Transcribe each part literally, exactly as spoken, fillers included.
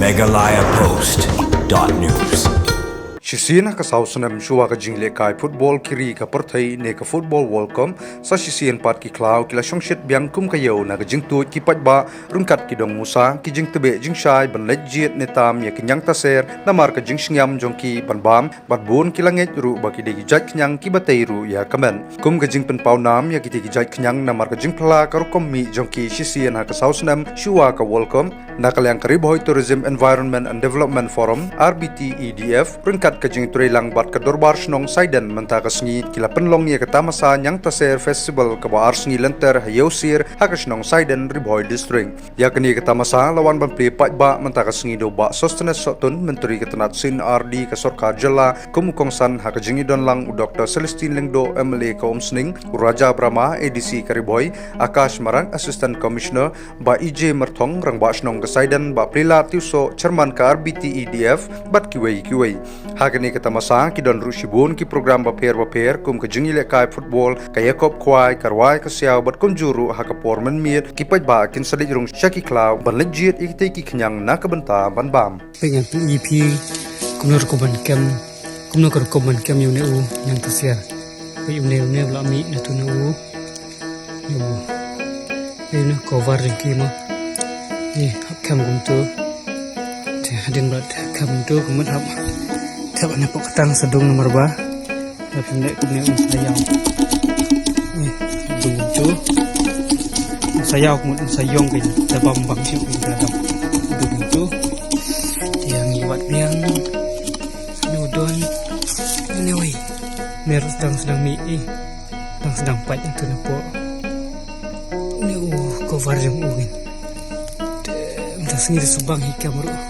Meghalaya Post dot news. Shisien ha ka saw snem shuwa ka jinglehkai football ki ri ka pyrthei ne ka Football World Cup, sa shisien pat ki khlaw ki la shongshit biang kum ka ïew na ka jingtuid ki paidbah ryngkat ki dong musa, ki jingtbeh jingshai ban leit jied ne tam ïa ki ñiangtaser namar ka jingsngiam jong ki ban bam, bad bun ki la ngeit ruh ba ki dei ki jait khñiang kiba tei ruh ïa ka met. Kum ka jingpynpaw nam ïa kitei ki jait khñiang namar ka jingphylla ka rukom mih jong ki shisien ha ka saw snem shuwa ka World Cup, na ka liang ka Ri Bhoi Tourism Environment and Development Forum, R B T E D F, ryngkat ka jingtreilang bad ka Dorbar Shnong Saiden mynta ka sngi, ki la pynlong ïa ka Tamasa Ñiangtaser Festival kaba ar sngi lynter ha Ïewsir ha ka shnong Saiden, Ri Bhoi District. Ïa kane ka tamasa la wan ban plie paidbah mynta ka sngi da u Bah Sosthenes Sohtun, Myntri ka tnat C and R D ka sorkar jylla, kum u kongsan ha ka jingïadon lang u Doctor Celestine Lyngdoh, M L A ka Umsning, u Raja Brahma, A D C ka Ri Bhoi, Akash Marak, Assistant Commissioner, Bah E J Myrthong, Rangbah Shnong ka Saiden, Bah Prila Tiwsoh, Chairman ka R B T E D F, bad kiwei kiwei. Ha kane ka tamasa ki don ruh shibun ki program bapher bapher kum ka jingïalehkai football, ka ïakop khwai, ka rwai ka siaw bad kumjuh ruh ha ka por mynmiet ki paidbah kin sa leit rung sha ki khlaw ban leit jied ïa kitei ki khñiang na ka bynta ban bam. Pyngan phi ïa phi kumno rukom ban kem, kumno ka rukom ban kem ïa une u ñiangtaser. Phi une une u la mih na tu na u. Yo. Ïa une cover jong ki mo. Ïa hap kem kumtu. Te hadien ba hap kem kumtu kumut hap. Te ba ne pok tang sa dung namar ba. Hap ne kumne un sa ïaw. Ïa dung kumtu. Un sa ïaw kumut un sa ïong ka da bam bam shu ka da bam. Dung kumtu. Te ïa ngi wat biang. Nudon. Anyway. Mer dang sdang mih ïa. Dang sdang pait ïa tu na pok. Une u cover jong u ngin. Te mynta sngi da subang hi kam ruh.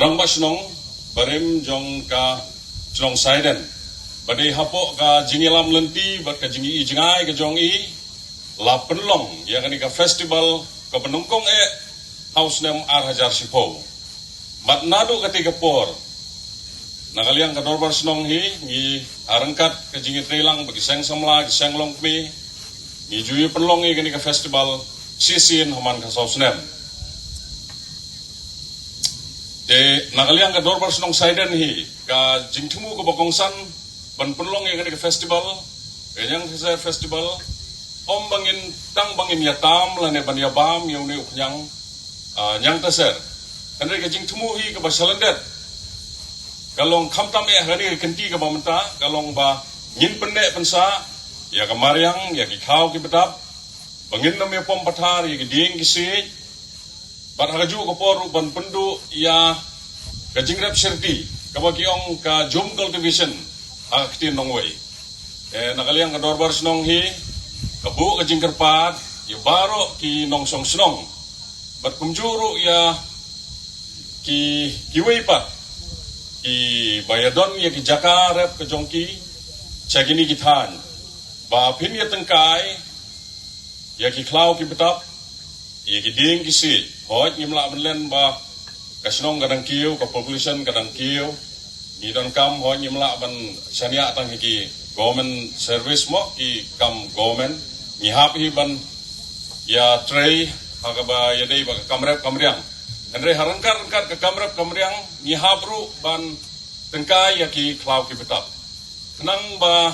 Rangbah shnong barim jong ka shnong Saiden ba dei hapoh ka jingïalam lynti bad ka jingïohi jngai ka jong i la pynlong ïa kane ka festival kaba nyngkong eh ha u snem ar hajar shiphew. Bad naduh katei ka por na ka liang ka dorbar shnong hi ngi ha ryngkat ka jingïatreilang bad ki seng samla ki seng longkmie ngi ju ïa pynlong ïa kane ka festival shisien ha man ka saw snem. Te na ka liang ka dorbar shnong Saiden hi ka jingthmu kaba kongsan ban pynlong ïa kane ka festival, ka Ñiangtaser Festival, ym ba ngin tang ba ngin ïa tam lane ban ïa bam ïa une u khñiang, ah, Ñiangtaser. Hynrei ka jingthmu hi kaba shalyndet ka long khamtam eh ha kane ka kynti kaba mynta ka long ba ngin pynneh pynsah ïa ka mariang, ïa ki khaw ki btap, ba ngin nym ïa pom pathar ïa ki dieng ki siej, bad ha kajuh ka por ruh ban pynduh ïa ka jingrep syrti kaba ki ong ka jum cultivation ha ka ktien nongwei. Eh, na ka liang ka dorbar shnong hi ka buh ka jingkyrpad ïa baroh ki nongshong shnong bad kumjuh ruh ïa ki, kiwei pat kiba ïadon ïa ki jaka rep ka jong ki sha kine ki thaiñ ba phin ïa tyngkai ïa ki khlaw ki btap, ïa ki dieng ki siej. Hooid ngim lah ban len ba ka shnong ka dang kiew, ka population ka dang kiew. Ngi donkam, hooid ngim lah ban shaniah tang ha ki government service mo, ki kam government. Ngi hap hi ban ïa trei ha kaba ïadei bad ka kam rep kam riang. Hynrei ha ryngkat ryngkat ka kam rep kam riang ngi hap ruh ban tyngkai ïa ki khlaw ki btap khnang ba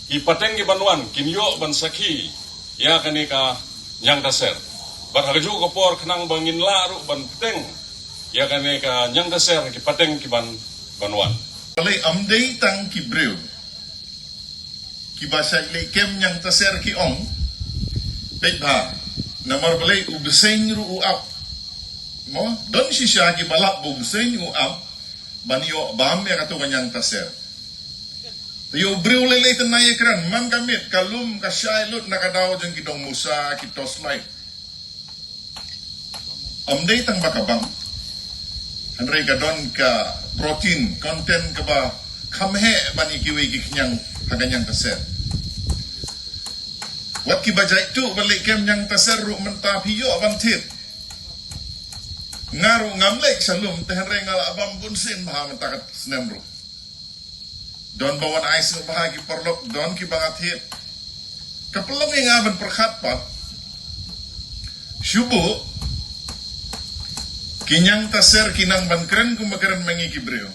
ki pateng ki ban wan kin ïoh ban sakhi ïa kane ka Ñiangtaser. Bad ha kajuh ka por khnang ba ngin lah ruh ban pateng ïa kane ka Ñiangtaser ha ki pateng ki ban, ban wan. Balei ym dei tang ki briew kiba shait leh kem Ñiangtaser ki ong, peit bha, namar balei u bseiñ ruh u ap. Mo, don shisha kiba lap ba u bseiñ u ap ban ïoh bam ïa kato ka Ñiangtaser. Te ïa u briew lei lei te na ïa kren man ka miet ka lum ka shai lut na ka daw jong ki dong musa ki torchlight. Ym dei tang ba ka bam. Hynrei ka don ka protein content kaba kham heh ban ïa kiwei ki khñiang ha ka ñiang taser. Wat kiba jait tu ba leh kem ñiang taser ruh mynta phi ïoh ban thied. Nga ruh ngam leh sha lum te hynrei nga la bam bun sien bha mynta ka snem ruh. Don ba wan ai sngewbha ki paralok, don kiba nga thied. Ka pynlong ïa nga ban pyrkhat pat. Shu buh ki ñiang taser ki nang ban kren kumba kren ma ngi ki briew.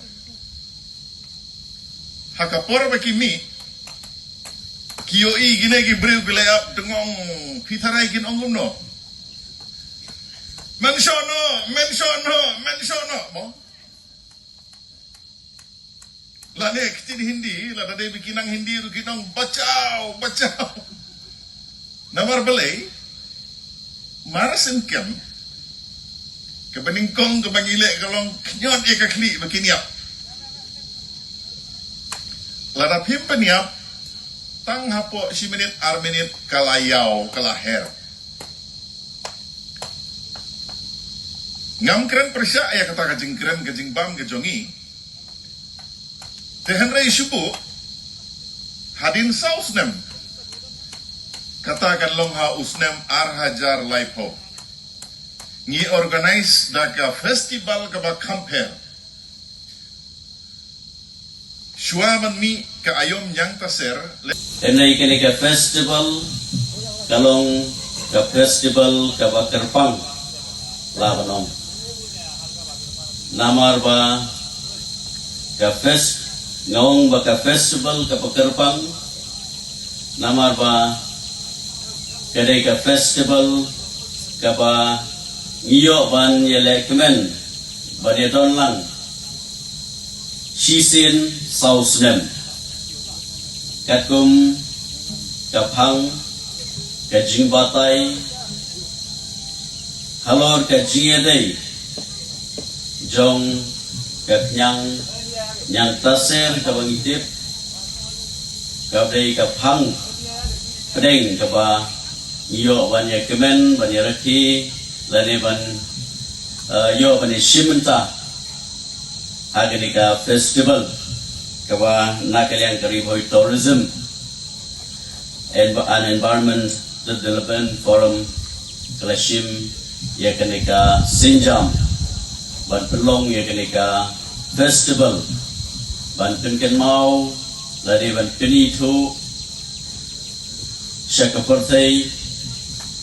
Ha ka por ba ki mih ki ïohi kine ki briew ki leh ap dengong, phi tharai kin ong kumno? Mention no, mention no, mention no mo. Lane ktien Hindi, lada dei ba ki nang Hindi ruh ki ong bachao, bachao. Namar balei? Mar sien kem kaba nyngkong kaba ngi leh ka long khñiot ïa ka khlieh ba kin ïap. Lada phim pynïap, tang hapoh shi minit ar minit ka la ïaw, ka la her. Ngam kren pyrshah ïa kata ka jingkren ka jingbam ka jong ngi. Te hynrei shu buh hadien saw snem, kata kan long ha u snem ar hajar laiphew, ngi organise da ka festival kaba kham pher. Shuwa ban mih ka aïom ñiang taser. Hynrei kane ka festival ka long ka festival kaba kyrpang, la ban ong. Namar ba ka fest, nga ong ba ka festival kaba kyrpang. Namar ba ka dei ka festival kaba ngi ïoh ban ïalehkmen ban ïadon lang shisien saw snem. Katkum ka phang, ka jingbatai halor ka jingïadei jong ka khñiang ñiang taser kaba ngi tip, kaba dei ka phang pdeng kaba ngi ïoh ban ïakmen, ban ïarakhe, lane ban, eh, ïoh ban ïashim bynta ha kane ka festival kaba na ka liang ka Ri Bhoi Tourism and, and Environment Development Forum ka la shim ïa kane ka sienjam ban pynlong ïa kane ka festival, ban pynkynmaw lane ban pynithuh sha ka pyrthei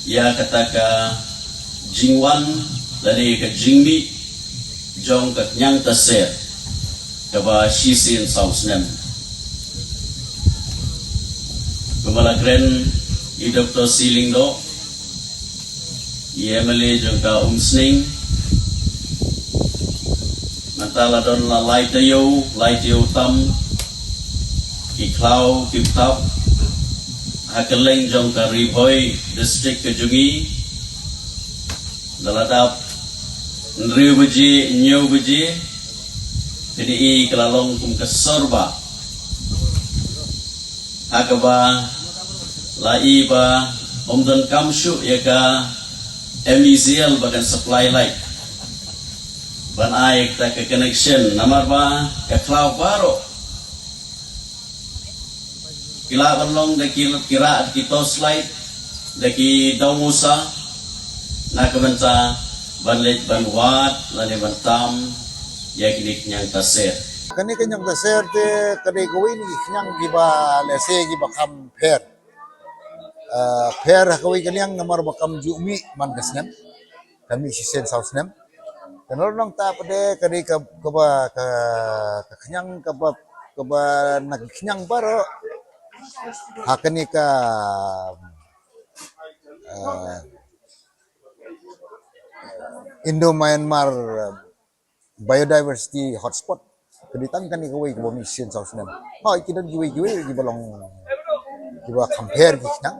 ïa kata ka jingwan lane ka jingmih jong ka khñiang taser kaba shisien saw snem. Kumba la kren i Doktor C. Lyngdoh, i M L A jong ka Umsning, mynta la don la lai taïew, lai taïew tam ki khlaw ki bthap ha kylleng jong ka Ri Bhoi District ka jong ngi. Da la dap hynriew baje, hynñiew baje, ka dei ka la long kum ka sor ba ha kaba la i ba ym donkam shuh ïa ka M E C L ba kan supply light ban ai kata ka connection, namar ba ka khlaw baroh ki lah ban long da ki, ki rah da ki torch light, da ki dawmusa, na ka bynta ban leit ban wad lane ban tam ïa kine ki khñiang taser. Kane ka khñiang taser te ka dei kawei na ki khñiang kiba lehse kiba kham pher. Ah, pher ha kawei ka liang namar ba kam ju mih man ka snem. Ka mih shisien saw snem. Ka nor nangta pat de ka dei ka, kaba, ka, ka khñiang kaba, kaba na ka khñiang baroh ha kane ka, ah, Indo-Myanmar, ah, biodiversity hotspot. Ka dei tang kane kawei kaba mih shisien saw snem. Hooid, ki don kiwei kiwei kiba long kiba kham pher ki khñiang.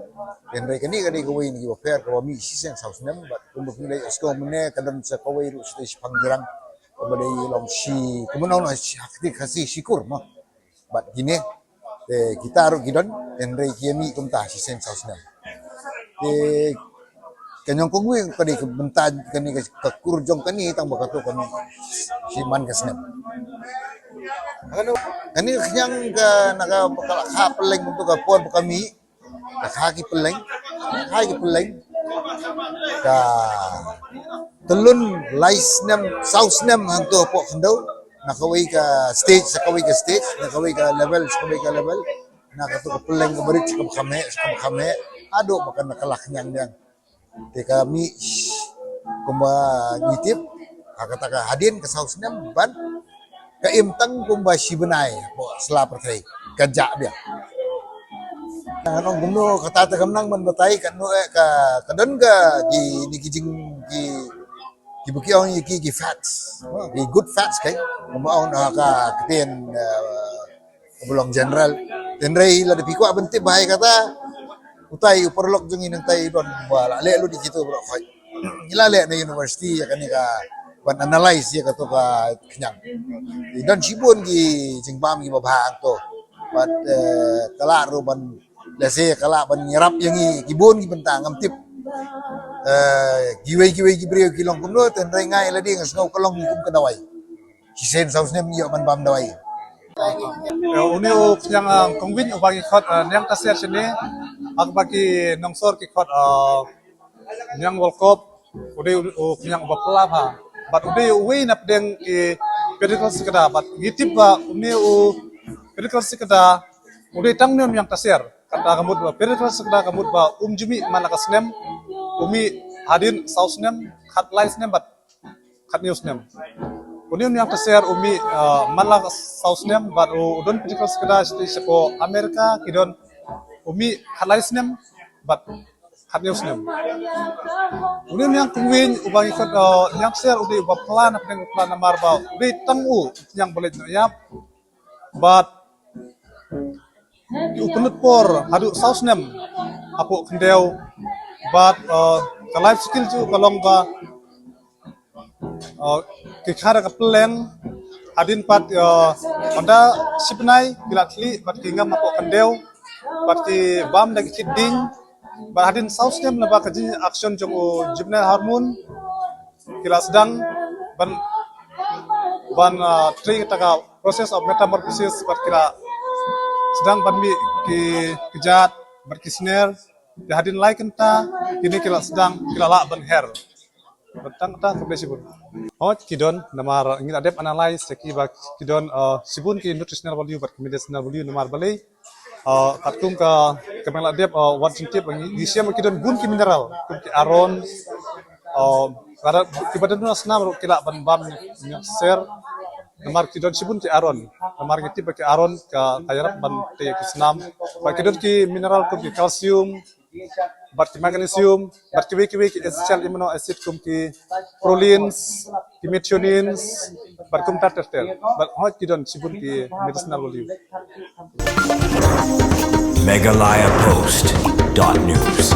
Hynrei kane ka dei kawei na kiba pher kaba mih shisien saw snem. Bad kumba phi la ïohsngew mynne ka don sa kawei ruh shatei shaphang jrang kaba dei long shi, kumno na shi, ha kti Khasi shi kur mo. Bad kine te kita ruh ki don, hynrei ki ïa mih kumta shisien saw snem. Te ka nyngkong wi ka dei ka bynta kane ka, ka kur jong kane tang ba kato ka mih Ki man ka snem. Kane ka khñiang ka na ka ba ka la kha pylleng kumto ka por ba ka mih. Ka kha ki pylleng. Kha ki pylleng. Ka tylun lai snem, saw snem hangto hapoh khyndew. Na kawei ka stage, sa kawei ka stage, na kawei ka level, sa kawei ka level. Na kato ka pylleng ka barit, sa kaba kham heh, sa kaba kham heh. Haduh ba kan ka la khñiang biang. Te ka mih kumba ngi tip, ha kata ka hadien ka saw snem ban ka im tang kumba shi bnai, hapoh sla pyrthei ka jah biang. Ngan ong kumno kata te kam nang ban batai, ka no, eh, ka, ka don ka ki, ni ki jing ki, ki ba ki ong ïa ki, ki facts, ki good facts kai. Kumba ong, ah, ka ktien, eh, Kaba long general. Tynrai lada phi kwah ban tip bha ïa kata, utai u paralok jong ngi nangtai don ba la leh lut ïa kito baroh khoit. Ngi la leh na university ïa kane ka ban analyze ïa kato ka khñiang. Don shibun ki jingbam kiba bha hangto. Bad, eh, ka lah ruh ban, lehse ka lah ban ïarap ïa ngi ki bun ki bynta ngam tip. Eh, kiwei kiwei ki briew ki long kumno, tynrai nga ïa lade nga sngew ka long kum ka dawai. Shisien saw snem ïoh ban bam dawai. Une u khñiang, ah, kongwin uba ngi khot, ah, niang taser shane, ha kaba ki nongsor ki khot, ah, niang wolkop, u dei u khñiang uba pla bha. Bad u dei uwei na pdeng ki pedicle sikda, bad ngi tip ba une u pedicle sikda u dei tang une u niang taser. Kata ka mut ba pedicle sikda ka mut ba um ju mih man la ka snem, u mih hadien saw snem, khatlai snem bad khathynñiew snem. Une u niang taser u mih, ah, man la saw snem bad u don pedicle sikda sha hapoh America, ki don u mih khatlai snem bad khathynñiew snem. Une u niang kongwin uba ngi khot, ah, niang taser u dei uba pla na pdeng u pla namar ba u dei tang u niang ba leit noh ïap. Bad u pynlut por haduh saw snem hapoh khyndew bad, uh, ka life cycle jong u ka long ba, uh, ki kha da ka pylleng hadien pat, uh, ynda shi bnai ki la thli bad ki ngam hapoh khyndew bad ki bam da ki kit dieng bad hadien saw snem lyngba ka gene action jong u juvenile hormone ki la sdang ban, ban, ah, trei kata ka process of metamorphosis bad ki la sdang ban mih ki kjat bad ki sner. Te hadien lai kynta kine ki la sdang, ki la lah ban her. Bad tang kata, khublei shibun. Hooid ki don namar ngi la dep analyze ïa ki ba ki don, ah, shibun ki nutritional value bad ki medicinal value namar balei Ah, katkum ka, ka meng la dep, ah, wat jingtip ngi, ngi shem ki don bun ki mineral, kum ki iron, ah, lada kiba don na snam ruh ki lah ban bam niang taser, namar ki don shibun ki iron, namar ngi tip ba ki iron ka, ka ïarap ban tei ki snam, bad ki don ki mineral kum ki calcium, bad ki magnesium, bad kiwei kiwei ki essential amino acid kum ki prolines, ki methionines, bad kumta ter ter. Bad hooid ki don shibun ki medicinal value. Meghalaya Post dot news.